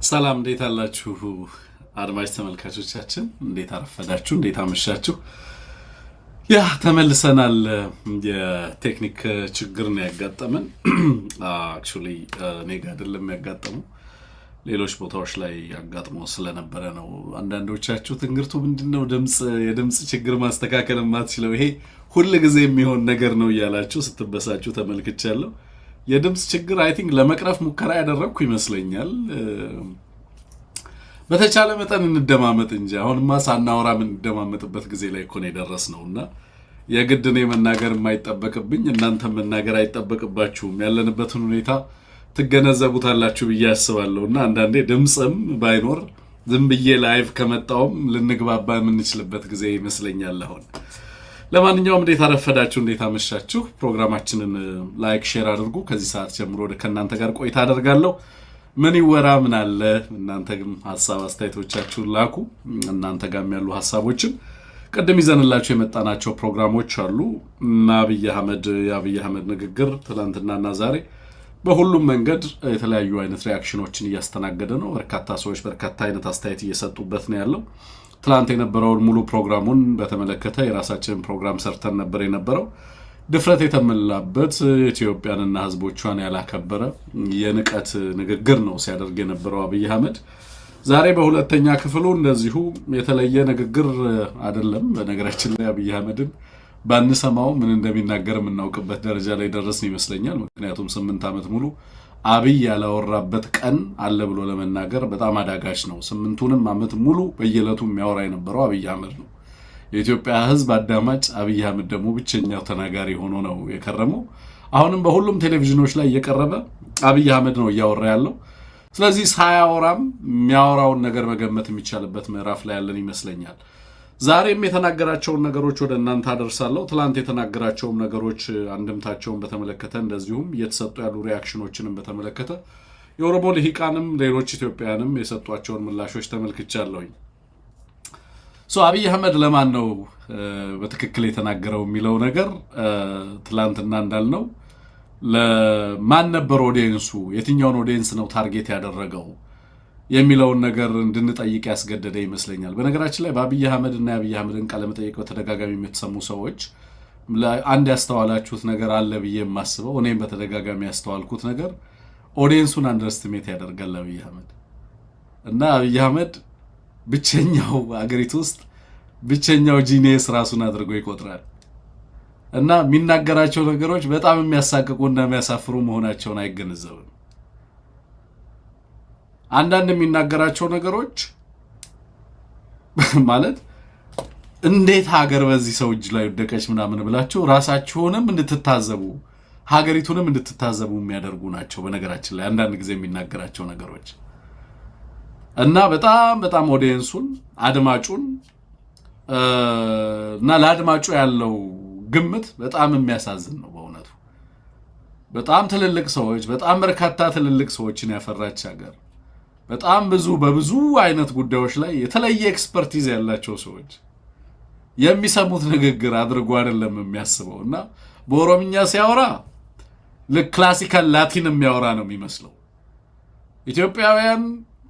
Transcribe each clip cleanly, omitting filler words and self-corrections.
ሰላም፣ እንዴት አላችሁ አድማጭ ተመልካቾቻችን? እንዴት አረፈዳችሁ? እንዴት አመሻችሁ? Yeah፣ ተመልሰናል። የቴክኒክ ችግር ነው ያጋጠመን። Actually እኔ ጋ አይደለም ያጋጠመው፣ ሌሎች ቦታዎች ላይ አጋጥሞ ስለነበረ ነው። አንዳንዶቻችሁ ትንግርቱ ምንድን ነው፣ የድምፅ ችግር ማስተካከል የማትችለው፣ ይሄ ሁል ጊዜ የሚሆን ነገር ነው እያላችሁ ስትበሳችሁ ተመልክቻለሁ። የድምፅ ችግር I think ለመቅረፍ ሙከራ ያደረግኩ ይመስለኛል። በተቻለ መጠን እንደማመጥ እንጂ አሁንማ ሳናወራ የምንደማመጥበት ጊዜ ላይ እኮ ነው የደረስነው እና የግድ እኔ መናገር የማይጠበቅብኝ፣ እናንተም መናገር አይጠበቅባችሁም። ያለንበትን ሁኔታ ትገነዘቡታላችሁ ብዬ አስባለሁ እና አንዳንዴ ድምፅም ባይኖር ዝም ብዬ live ከመጣውም ልንግባባ የምንችልበት ጊዜ ይመስለኛል አሁን። ለማንኛውም እንዴት አረፈዳችሁ? እንዴት አመሻችሁ? ፕሮግራማችንን like፣ share አድርጉ። ከዚህ ሰዓት ጀምሮ ከእናንተ ጋር ቆይታ አደርጋለሁ። ምን ይወራ፣ ምን አለ? እናንተ ግን ሀሳብ አስተያየቶቻችሁን ላኩ። እናንተ ጋርም ያሉ ሀሳቦችን ቅድም ይዘንላችሁ የመጣናቸው ፕሮግራሞች አሉ እና አብይ አህመድ፣ የአብይ አህመድ ንግግር ትናንትናና ዛሬ በሁሉም መንገድ የተለያዩ አይነት reaction ኦችን እያስተናገደ ነው። በርካታ ሰዎች በርካታ አይነት አስተያየት እየሰጡበት ነው ያለው። ትናንት የነበረውን ሙሉ ፕሮግራሙን በተመለከተ የራሳችንን ፕሮግራም ሰርተን ነበር የነበረው። ድፍረት የተሞላበት፣ ኢትዮጵያንና ሕዝቦቿን ያላከበረ የንቀት ንግግር ነው ሲያደርግ የነበረው አብይ አህመድ። ዛሬ በሁለተኛ ክፍሉ እንደዚሁ የተለየ ንግግር አይደለም። በነገራችን ላይ አብይ አህመድን ባንሰማው ምን እንደሚናገር የምናውቅበት ደረጃ ላይ ደረስን ይመስለኛል። ምክንያቱም 8 ዓመት ሙሉ አብይ ያላወራበት ቀን አለ ብሎ ለመናገር በጣም አዳጋች ነው። 8ቱንም ዓመት ሙሉ በየዕለቱ የሚያወራ የነበረው አብይ አህመድ ነው። የኢትዮጵያ ሕዝብ አዳማጭ፣ አብይ አህመድ ደግሞ ብቸኛው ተናጋሪ ሆኖ ነው የከረመው። አሁንም በሁሉም ቴሌቪዥኖች ላይ እየቀረበ አብይ አህመድ ነው እያወራ ያለው። ስለዚህ ሳያወራም የሚያወራውን ነገር መገመት የሚቻልበት ምዕራፍ ላይ ያለን ይመስለኛል። ዛሬም የተናገራቸውን ነገሮች ወደ እናንተ አደርሳለሁ። ትላንት የተናገራቸውም ነገሮች አንድምታቸውን በተመለከተ፣ እንደዚሁም እየተሰጡ ያሉ reaction ኦችንም በተመለከተ የኦሮሞ ልሂቃንም ሌሎች ኢትዮጵያውያንም የሰጧቸውን ምላሾች ተመልክቻለሁኝ። So አብይ አህመድ ለማን ነው በትክክል የተናገረው የሚለው ነገር፣ ትላንትና እንዳልነው ለማን ነበር audience ኡ፣ የትኛውን audience ነው target ያደረገው የሚለውን ነገር እንድንጠይቅ ያስገደደ ይመስለኛል። በነገራችን ላይ በአብይ አህመድ እና የአብይ አህመድን ቃለመጠይቅ በተደጋጋሚ የምትሰሙ ሰዎች አንድ ያስተዋላችሁት ነገር አለ ብዬ የማስበው፣ እኔም በተደጋጋሚ ያስተዋልኩት ነገር፣ audience ኡን underestimate ያደርጋል አብይ አህመድ። እና አብይ አህመድ ብቸኛው፣ አገሪቱ ውስጥ ብቸኛው genius ራሱን አድርጎ ይቆጥራል እና የሚናገራቸው ነገሮች በጣም የሚያሳቅቁ እና የሚያሳፍሩ መሆናቸውን አይገነዘብም። አንዳንድ የሚናገራቸው ነገሮች ማለት እንዴት ሀገር በዚህ ሰው እጅ ላይ ወደቀች ምናምን ብላችሁ ራሳችሁንም እንድትታዘቡ ሀገሪቱንም እንድትታዘቡ የሚያደርጉ ናቸው። በነገራችን ላይ አንዳንድ ጊዜ የሚናገራቸው ነገሮች እና በጣም በጣም audience ኡን፣ አድማጩን እና ለአድማጩ ያለው ግምት በጣም የሚያሳዝን ነው በእውነቱ። በጣም ትልልቅ ሰዎች፣ በጣም በርካታ ትልልቅ ሰዎችን ያፈራች ሀገር፣ በጣም ብዙ በብዙ አይነት ጉዳዮች ላይ የተለየ expertise ያላቸው ሰዎች የሚሰሙት ንግግር አድርጎ አይደለም የሚያስበው እና በኦሮምኛ ሲያወራ ልክ classical Latin የሚያወራ ነው የሚመስለው። ኢትዮጵያውያን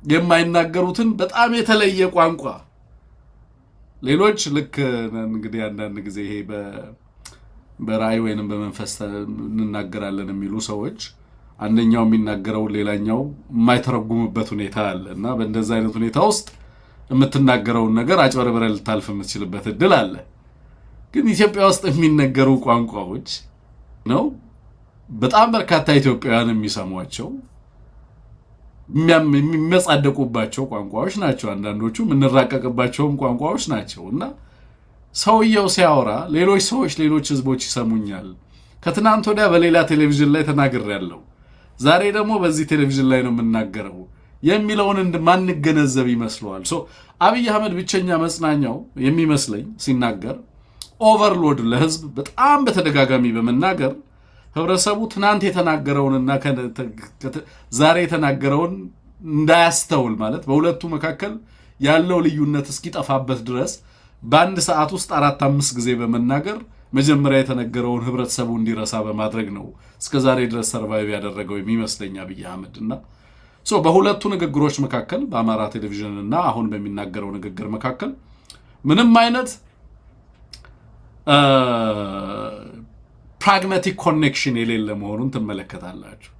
የማይናገሩትን በጣም የተለየ ቋንቋ፣ ሌሎች ልክ እንግዲህ አንዳንድ ጊዜ ይሄ በራእይ ወይንም በመንፈስ እንናገራለን የሚሉ ሰዎች አንደኛው የሚናገረውን ሌላኛው የማይተረጉምበት ሁኔታ አለ እና በእንደዚ አይነት ሁኔታ ውስጥ የምትናገረውን ነገር አጭበርብረህ ልታልፍ የምትችልበት እድል አለ። ግን ኢትዮጵያ ውስጥ የሚነገሩ ቋንቋዎች ነው በጣም በርካታ ኢትዮጵያውያን የሚሰሟቸው፣ የሚመጻደቁባቸው ቋንቋዎች ናቸው። አንዳንዶቹ የምንራቀቅባቸውም ቋንቋዎች ናቸው እና ሰውየው ሲያወራ ሌሎች ሰዎች፣ ሌሎች ህዝቦች ይሰሙኛል። ከትናንት ወዲያ በሌላ ቴሌቪዥን ላይ ተናግሬያለሁ፣ ዛሬ ደግሞ በዚህ ቴሌቪዥን ላይ ነው የምናገረው የሚለውን ማንገነዘብ ይመስለዋል። So አብይ አህመድ ብቸኛ መጽናኛው የሚመስለኝ ሲናገር overload ለህዝብ በጣም በተደጋጋሚ በመናገር ህብረተሰቡ ትናንት የተናገረውንና ዛሬ የተናገረውን እንዳያስተውል፣ ማለት በሁለቱ መካከል ያለው ልዩነት እስኪጠፋበት ድረስ በአንድ ሰዓት ውስጥ አራት አምስት ጊዜ በመናገር መጀመሪያ የተነገረውን ህብረተሰቡ እንዲረሳ በማድረግ ነው እስከ ዛሬ ድረስ survive ያደረገው የሚመስለኝ አብይ አህመድ። እና በሁለቱ ንግግሮች መካከል፣ በአማራ ቴሌቪዥን እና አሁን በሚናገረው ንግግር መካከል ምንም አይነት pragmatic connection የሌለ መሆኑን ትመለከታላችሁ።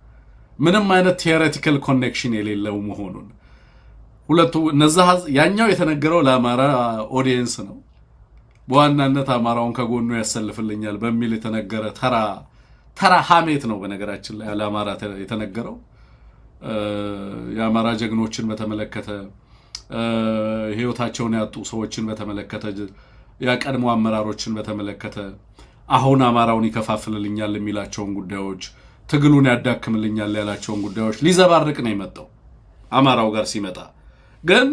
ምንም አይነት theoretical connection የሌለው መሆኑን። ሁለቱ እነዛ ያኛው የተነገረው ለአማራ audience ነው። በዋናነት አማራውን ከጎኑ ያሰልፍልኛል በሚል የተነገረ ተራ ተራ ሀሜት ነው። በነገራችን ላይ ለአማራ የተነገረው የአማራ ጀግኖችን በተመለከተ፣ ህይወታቸውን ያጡ ሰዎችን በተመለከተ፣ የቀድሞ አመራሮችን በተመለከተ፣ አሁን አማራውን ይከፋፍልልኛል የሚላቸውን ጉዳዮች፣ ትግሉን ያዳክምልኛል ያላቸውን ጉዳዮች ሊዘባርቅ ነው የመጣው። አማራው ጋር ሲመጣ ግን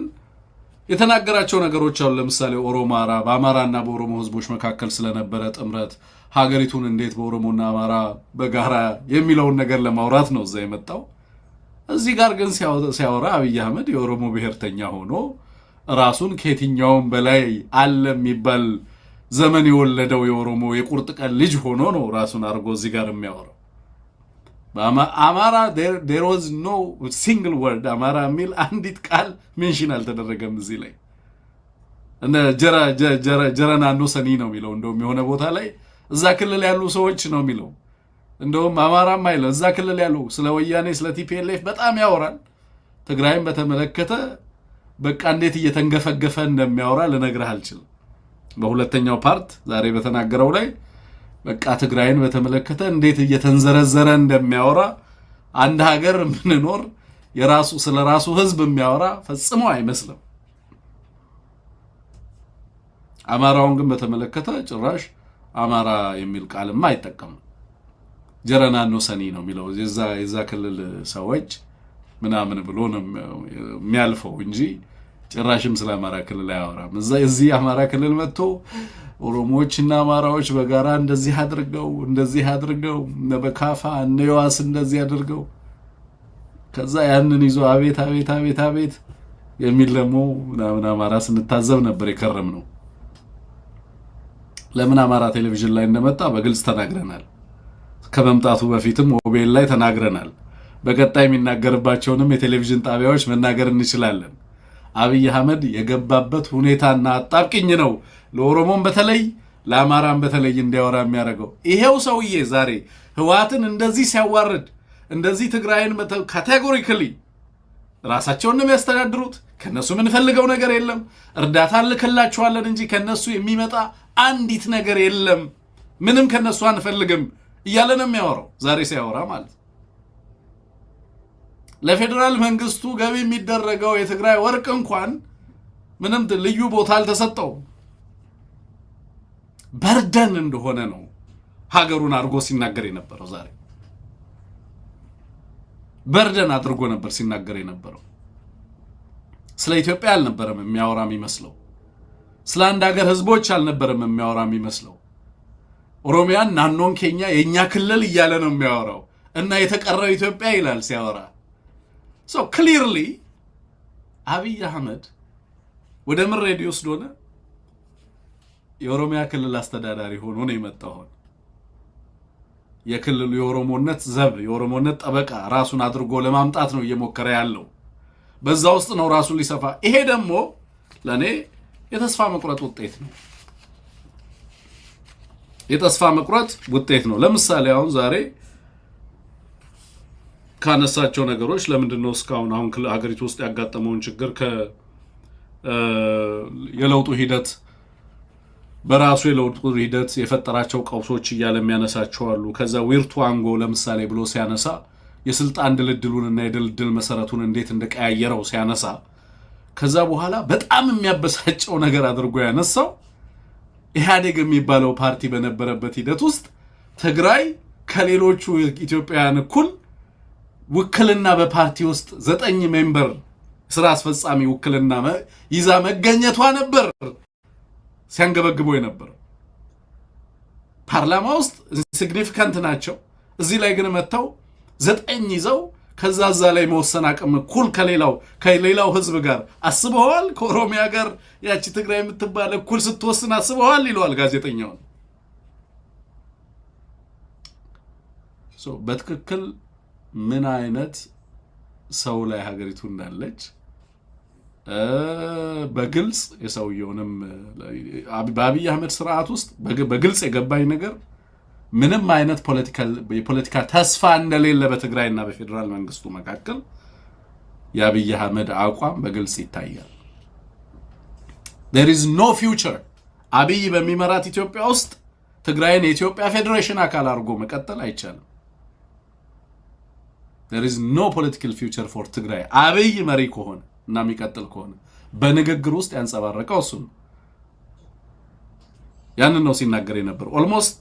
የተናገራቸው ነገሮች አሉ። ለምሳሌ ኦሮማራ፣ በአማራና በኦሮሞ ህዝቦች መካከል ስለነበረ ጥምረት፣ ሀገሪቱን እንዴት በኦሮሞና አማራ በጋራ የሚለውን ነገር ለማውራት ነው እዛ የመጣው። እዚህ ጋር ግን ሲያወራ አብይ አህመድ የኦሮሞ ብሔርተኛ ሆኖ ራሱን ከየትኛውም በላይ አለ የሚባል ዘመን የወለደው የኦሮሞ የቁርጥ ቀን ልጅ ሆኖ ነው ራሱን አድርጎ እዚህ ጋር የሚያወራው። አማራ there was no single word፣ አማራ የሚል አንዲት ቃል mention አልተደረገም እዚህ ላይ። እነ jara naannoo sanii ነው የሚለው። እንደውም የሆነ ቦታ ላይ እዛ ክልል ያሉ ሰዎች ነው የሚለው። እንደውም አማራም አይልም። እዛ ክልል ያሉ፣ ስለ ወያኔ፣ ስለ TPLF በጣም ያወራል። ትግራይን በተመለከተ በቃ እንዴት እየተንገፈገፈ እንደሚያወራ ልነግርህ አልችልም። በሁለተኛው part ዛሬ በተናገረው ላይ በቃ ትግራይን በተመለከተ እንዴት እየተንዘረዘረ እንደሚያወራ፣ አንድ ሀገር የምንኖር የራሱ ስለ ራሱ ህዝብ የሚያወራ ፈጽሞ አይመስልም። አማራውን ግን በተመለከተ ጭራሽ አማራ የሚል ቃልማ አይጠቀምም። Jara naannoo sanii ነው የሚለው፣ የዛ ክልል ሰዎች ምናምን ብሎ ነው የሚያልፈው እንጂ ጭራሽም ስለ አማራ ክልል አያወራም። እዛ እዚህ አማራ ክልል መጥቶ ኦሮሞዎች እና አማራዎች በጋራ እንደዚህ አድርገው፣ እንደዚህ አድርገው፣ እነ በካፋ እነ የዋስ እንደዚህ አድርገው፣ ከዛ ያንን ይዞ አቤት አቤት አቤት አቤት የሚል ደግሞ ምናምን አማራ ስንታዘብ ነበር የከረምነው። ለምን አማራ ቴሌቪዥን ላይ እንደመጣ በግልጽ ተናግረናል። ከመምጣቱ በፊትም ኦቤን ላይ ተናግረናል። በቀጣይ የሚናገርባቸውንም የቴሌቪዥን ጣቢያዎች መናገር እንችላለን። አብይ አህመድ የገባበት ሁኔታና አጣብቂኝ ነው ለኦሮሞም በተለይ ለአማራም በተለይ እንዲያወራ የሚያደርገው። ይሄው ሰውዬ ዛሬ ህወሓትን እንደዚህ ሲያዋርድ፣ እንደዚህ ትግራይን categorically ራሳቸውን ነው የሚያስተዳድሩት፣ ከነሱ የምንፈልገው ነገር የለም፣ እርዳታ እንልክላቸዋለን እንጂ ከነሱ የሚመጣ አንዲት ነገር የለም፣ ምንም ከነሱ አንፈልግም እያለ ነው የሚያወራው ዛሬ ሲያወራ ማለት ነው። ለፌዴራል መንግስቱ ገቢ የሚደረገው የትግራይ ወርቅ እንኳን ምንም ልዩ ቦታ አልተሰጠውም። Burden እንደሆነ ነው ሀገሩን አድርጎ ሲናገር የነበረው። ዛሬ burden አድርጎ ነበር ሲናገር የነበረው። ስለ ኢትዮጵያ አልነበረም የሚያወራ የሚመስለው። ስለ አንድ ሀገር ህዝቦች አልነበረም የሚያወራ የሚመስለው። ኦሮሚያን naannoon keenya የእኛ ክልል እያለ ነው የሚያወራው እና የተቀረው ኢትዮጵያ ይላል ሲያወራ። So clearly አብይ አህመድ ወደ ምን reduced ሆነ? የኦሮሚያ ክልል አስተዳዳሪ ሆኖ ነው የመጣው። ሆነ የክልሉ የኦሮሞነት ዘብ፣ የኦሮሞነት ጠበቃ ራሱን አድርጎ ለማምጣት ነው እየሞከረ ያለው። በዛ ውስጥ ነው ራሱን ሊሰፋ። ይሄ ደግሞ ለእኔ የተስፋ መቁረጥ ውጤት ነው። የተስፋ መቁረጥ ውጤት ነው። ለምሳሌ አሁን ዛሬ ካነሳቸው ነገሮች ለምንድን ነው እስካሁን አሁን ሀገሪቱ ውስጥ ያጋጠመውን ችግር የለውጡ ሂደት በራሱ የለውጡ ሂደት የፈጠራቸው ቀውሶች እያለ የሚያነሳቸው አሉ። ከዛ wiirtuu aangoo ለምሳሌ ብሎ ሲያነሳ፣ የስልጣን ድልድሉን እና የድልድል መሰረቱን እንዴት እንደቀያየረው ሲያነሳ፣ ከዛ በኋላ በጣም የሚያበሳጨው ነገር አድርጎ ያነሳው ኢህአዴግ የሚባለው ፓርቲ በነበረበት ሂደት ውስጥ ትግራይ ከሌሎቹ ኢትዮጵያውያን እኩል ውክልና በፓርቲ ውስጥ 9 member ስራ አስፈጻሚ ውክልና ይዛ መገኘቷ ነበር ሲያንገበግበው የነበረው። ፓርላማ ውስጥ insignificant ናቸው። እዚህ ላይ ግን መጥተው 9 ይዘው ከዛ እዛ ላይ መወሰን አቅም እኩል ከሌላው ህዝብ ጋር አስበዋል። ከኦሮሚያ ጋር ያቺ ትግራይ የምትባል እኩል ስትወስን አስበዋል ይለዋል ጋዜጠኛውን። በትክክል ምን አይነት ሰው ላይ ሀገሪቱ እንዳለች በግልጽ የሰውየውንም በአብይ አህመድ ስርዓት ውስጥ በግልጽ የገባኝ ነገር ምንም አይነት የፖለቲካ ተስፋ እንደሌለ በትግራይና በፌዴራል መንግስቱ መካከል የአብይ አህመድ አቋም በግልጽ ይታያል። There is no future። አብይ በሚመራት ኢትዮጵያ ውስጥ ትግራይን የኢትዮጵያ ፌዴሬሽን አካል አድርጎ መቀጠል አይቻልም። There is no political future for ትግራይ አብይ መሪ ከሆነ እና የሚቀጥል ከሆነ። በንግግር ውስጥ ያንጸባረቀው እሱ ነው። ያንን ነው ሲናገር የነበር። Almost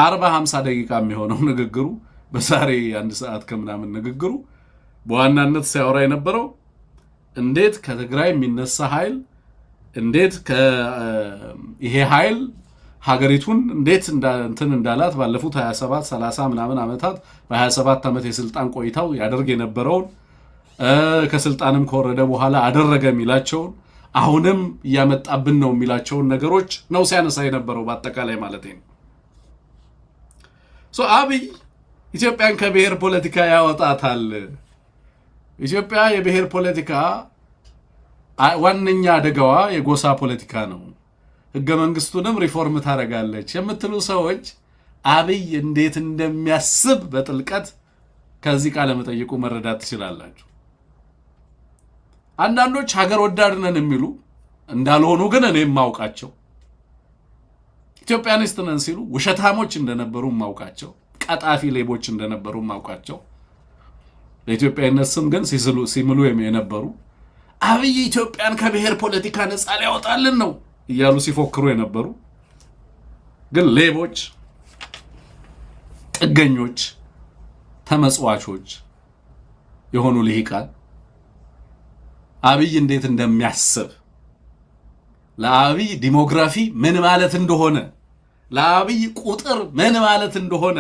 40 50 ደቂቃ የሚሆነው ንግግሩ፣ በዛሬ አንድ ሰዓት ከምናምን ንግግሩ በዋናነት ሲያወራ የነበረው እንዴት ከትግራይ የሚነሳ ኃይል፣ እንዴት ይሄ ኃይል ሀገሪቱን እንዴት እንትን እንዳላት፣ ባለፉት 27 30 ምናምን ዓመታት፣ በ27 ዓመት የስልጣን ቆይታው ያደርግ የነበረውን፣ ከስልጣንም ከወረደ በኋላ አደረገ የሚላቸውን፣ አሁንም እያመጣብን ነው የሚላቸውን ነገሮች ነው ሲያነሳ የነበረው በአጠቃላይ ማለት ነው። So አብይ ኢትዮጵያን ከብሔር ፖለቲካ ያወጣታል። ኢትዮጵያ የብሔር ፖለቲካ ዋነኛ አደጋዋ የጎሳ ፖለቲካ ነው። ህገ መንግስቱንም ሪፎርም ታደርጋለች የምትሉ ሰዎች አብይ እንዴት እንደሚያስብ በጥልቀት ከዚህ ቃለ መጠይቁ መረዳት ትችላላችሁ። አንዳንዶች ሀገር ወዳድ ነን የሚሉ፣ እንዳልሆኑ ግን እኔ የማውቃቸው፣ Ethiopianist ነን ሲሉ ውሸታሞች እንደነበሩ የማውቃቸው፣ ቀጣፊ ሌቦች እንደነበሩ የማውቃቸው፣ በኢትዮጵያዊነት ስም ግን ሲምሉ የነበሩ፣ አብይ ኢትዮጵያን ከብሔር ፖለቲካ ነፃ ሊያወጣልን ነው እያሉ ሲፎክሩ የነበሩ ግን ሌቦች፣ ጥገኞች፣ ተመጽዋቾች የሆኑ ልሂቃን አብይ እንዴት እንደሚያስብ፣ ለአብይ demography ምን ማለት እንደሆነ፣ ለአብይ ቁጥር ምን ማለት እንደሆነ፣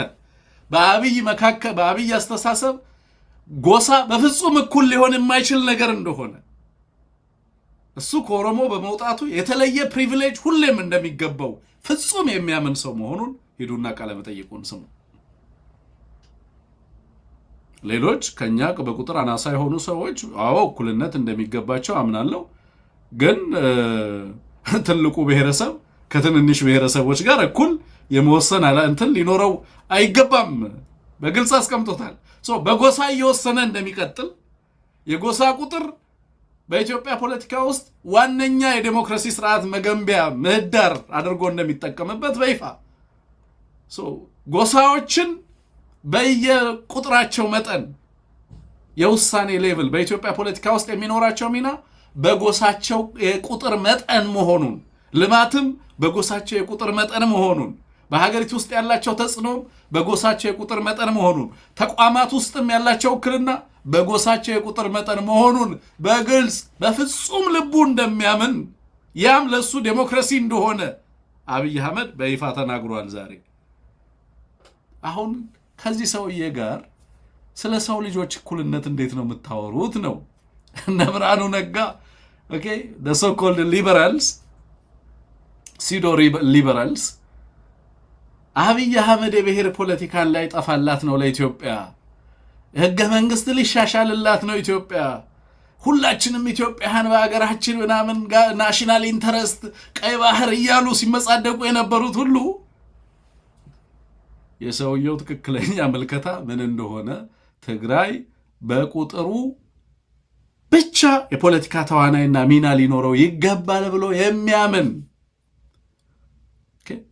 በአብይ መካከል በአብይ አስተሳሰብ ጎሳ በፍጹም እኩል ሊሆን የማይችል ነገር እንደሆነ፣ እሱ ከኦሮሞ በመውጣቱ የተለየ privilege ሁሌም እንደሚገባው ፍጹም የሚያምን ሰው መሆኑን ሂዱና ቃለ መጠይቁን ስሙ። ሌሎች ከኛ በቁጥር አናሳ የሆኑ ሰዎች አዎ እኩልነት እንደሚገባቸው አምናለሁ፣ ግን ትልቁ ብሔረሰብ ከትንንሽ ብሔረሰቦች ጋር እኩል የመወሰን እንትን ሊኖረው አይገባም። በግልጽ አስቀምጦታል። So በጎሳ እየወሰነ እንደሚቀጥል፣ የጎሳ ቁጥር በኢትዮጵያ ፖለቲካ ውስጥ ዋነኛ የዴሞክራሲ ስርዓት መገንቢያ ምህዳር አድርጎ እንደሚጠቀምበት በይፋ፣ so ጎሳዎችን በየቁጥራቸው መጠን የውሳኔ level በኢትዮጵያ ፖለቲካ ውስጥ የሚኖራቸው ሚና በጎሳቸው የቁጥር መጠን መሆኑን፣ ልማትም በጎሳቸው የቁጥር መጠን መሆኑን፣ በሀገሪቱ ውስጥ ያላቸው ተጽዕኖም በጎሳቸው የቁጥር መጠን መሆኑን፣ ተቋማት ውስጥም ያላቸው ውክልና በጎሳቸው የቁጥር መጠን መሆኑን በግልጽ በፍጹም ልቡ እንደሚያምን፣ ያም ለእሱ ዴሞክራሲ እንደሆነ አብይ አህመድ በይፋ ተናግሯል ዛሬ። አሁን ከዚህ ሰውዬ ጋር ስለ ሰው ልጆች እኩልነት እንዴት ነው የምታወሩት ነው? እነ ብርሃኑ ነጋ፣ okay, so called liberals፣ pseudo liberals፣ አብይ አህመድ የብሔር ፖለቲካን ላይ ጠፋላት ነው ለኢትዮጵያ፣ ህገ መንግስት ሊሻሻልላት ነው ኢትዮጵያ፣ ሁላችንም ኢትዮጵያውያን በሀገራችን ምናምን national interest፣ ቀይ ባህር እያሉ ሲመጻደቁ የነበሩት ሁሉ የሰውየው ትክክለኛ ምልከታ ምን እንደሆነ፣ ትግራይ በቁጥሩ ብቻ የፖለቲካ ተዋናይና ሚና ሊኖረው ይገባል ብሎ የሚያምን፣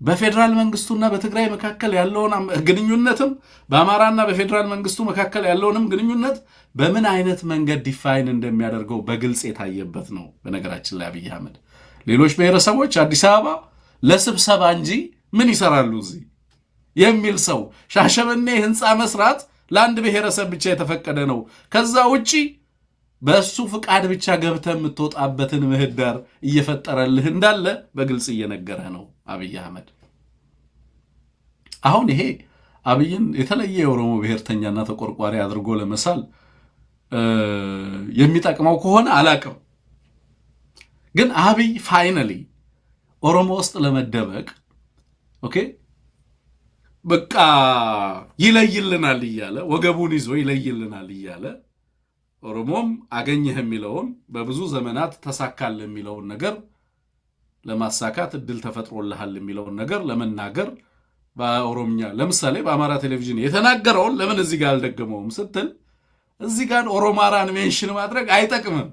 በፌዴራል መንግስቱና በትግራይ መካከል ያለውን ግንኙነትም በአማራና በፌዴራል መንግስቱ መካከል ያለውንም ግንኙነት በምን አይነት መንገድ define እንደሚያደርገው በግልጽ የታየበት ነው። በነገራችን ላይ አብይ አህመድ ሌሎች ብሔረሰቦች አዲስ አበባ ለስብሰባ እንጂ ምን ይሰራሉ እዚህ የሚል ሰው፣ ሻሸመኔ ህንፃ መስራት ለአንድ ብሔረሰብ ብቻ የተፈቀደ ነው፣ ከዛ ውጪ በእሱ ፍቃድ ብቻ ገብተህ የምትወጣበትን ምህዳር እየፈጠረልህ እንዳለ በግልጽ እየነገረህ ነው አብይ አህመድ። አሁን ይሄ አብይን የተለየ የኦሮሞ ብሔርተኛና ተቆርቋሪ አድርጎ ለመሳል የሚጠቅመው ከሆነ አላቅም። ግን አብይ finally ኦሮሞ ውስጥ ለመደበቅ okay በቃ ይለይልናል እያለ፣ ወገቡን ይዞ ይለይልናል እያለ ኦሮሞም አገኘህ የሚለውን፣ በብዙ ዘመናት ተሳካል የሚለውን ነገር ለማሳካት እድል ተፈጥሮልሃል የሚለውን ነገር ለመናገር በኦሮምኛ፣ ለምሳሌ በአማራ ቴሌቪዥን የተናገረውን ለምን እዚህ ጋር አልደገመውም ስትል እዚህ ጋር ኦሮማራን mention ማድረግ አይጠቅምም።